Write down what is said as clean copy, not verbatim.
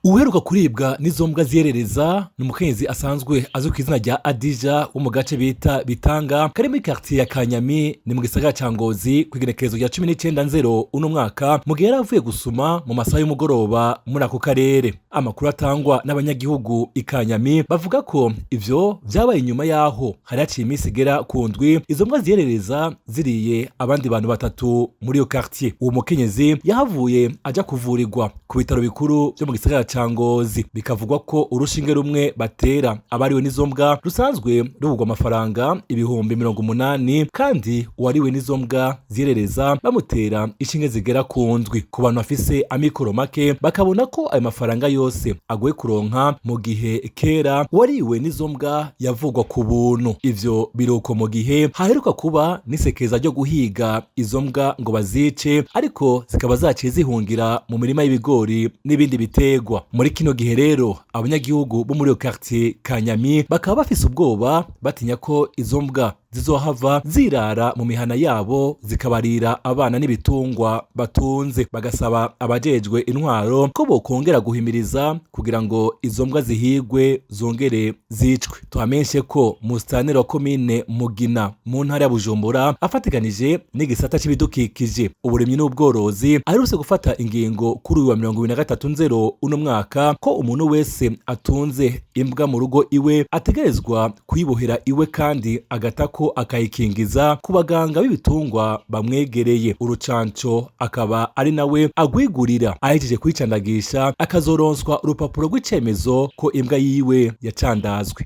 Uwuheruka kuribwa n'izo mbwa ziyerereza ni umukenyezi asanzwe azwi kw'izina rya Adija wo mu gace bita Bitanga kari muri quartier ya Kanyami, ni mu gisagara ca Ngozi, kw'igenekerezo rya 19 nzero uno mwaka, mu gihe yari avuye gusuma mu masaha y'umugoroba muri ako karere. Amakuru atangwa n'abanyagihugu i Kanyami bavuga ko ivyo vyabaye inyuma yaho hari haciye iminsi igera ku 7 izo mbwa ziyerereza ziriye abandi bantu batatu muri iyo quartier. Uwo mukenyezi yahavuye aja kuvurirwa ku bitaro bikuru vyo mu gisagara ca Ngozi. Bikavugwa ko urushinge rumwe batera abariwe n'izo mbwa rusanzwe rugurwa amafaranga 80,000, kandi uwariwe n'izo mbwa ziyerereza bamutera ishinge zigera ku 7. Ku bantu bafise amikoro make bakabona ko ayo mafaranga yose agoye kuronka, mu gihe kera uwariwe n'izo mbwa yavugwa ku buntu. Ivyo biruko mu gihe haheruka kuba n'isekeza ryo guhiga izo mbwa ngo bazice, ariko zikaba zaciye zihungira mu mirima y'ibigori n'ibindi biterwa. Muri kino gihe rero abanyagihugu bo muri iyo quartier Kanyami bakaba bafise ubwoba, batinya ko izo mbwa zizohava zirara mu mihana yabo zikabarira abana n'ibitungwa batunze, bagasaba abajejwe intwaro ko bokongera guhimiriza kugira ngo izo mbwa zihigwe zongere zicwe. Tuhamenyeshe ko musitanteri wa komine Mugina mu ntara ya Bujumbura afatikanije n'igisata c'ibidukikije, uburimyi n'ubworozi aherutse gufata ingingo kuri uyu wa 23 nzero uno mwaka ko umuntu wese atunze imbwa mu rugo iwe ategerezwa kuyibohera iwe, kandi agatako akayikingiza ku baganga b'ibitungwa bamwegereye. Urucanco akaba ari nawe agwigurira, ahejeje kuyicandagisha akazoronswa urupapuro rw'icemezo ko imbwa yiwe yacandazwe.